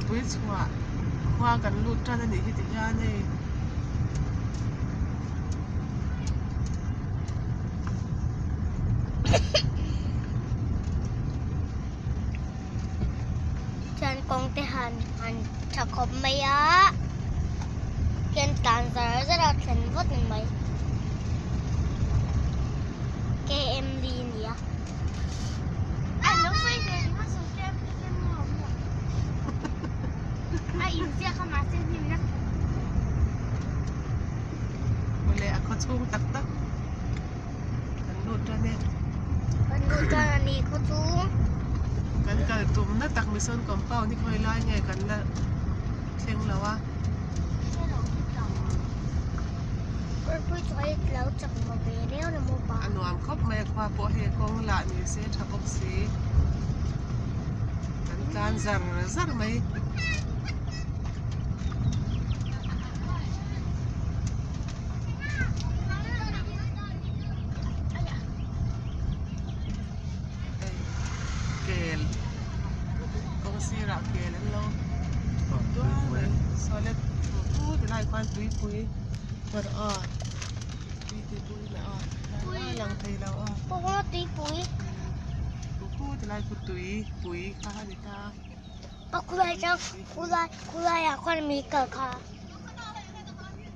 Kawrpui chhuah khua kan lut tan a nih hi ti hian hei. Chuan kawng te han han tha khawp mai a hian tlan zar zar a thlen vawt ni mai KM li a ni a. Mawle a khaw chhung tak tak kan lut tan e. Kan lut tan a ni khaw chhung. Kan kal tumna tak mission compound hi khawi lai nge kan la thleng lo a. A nuam khawp mai a khua pawh hei kawng lah ni se tha bawk si. Kan tlan zar zar mai. Hei kel kawng sirah kel an lo awm dual mai sawlet thu ti lai khuan tuipui kawr a tui ti pui leh a a lang thei lo a khu ti lai khu tuipui kha a ni ta. Khulai ah khuan mi kal kha.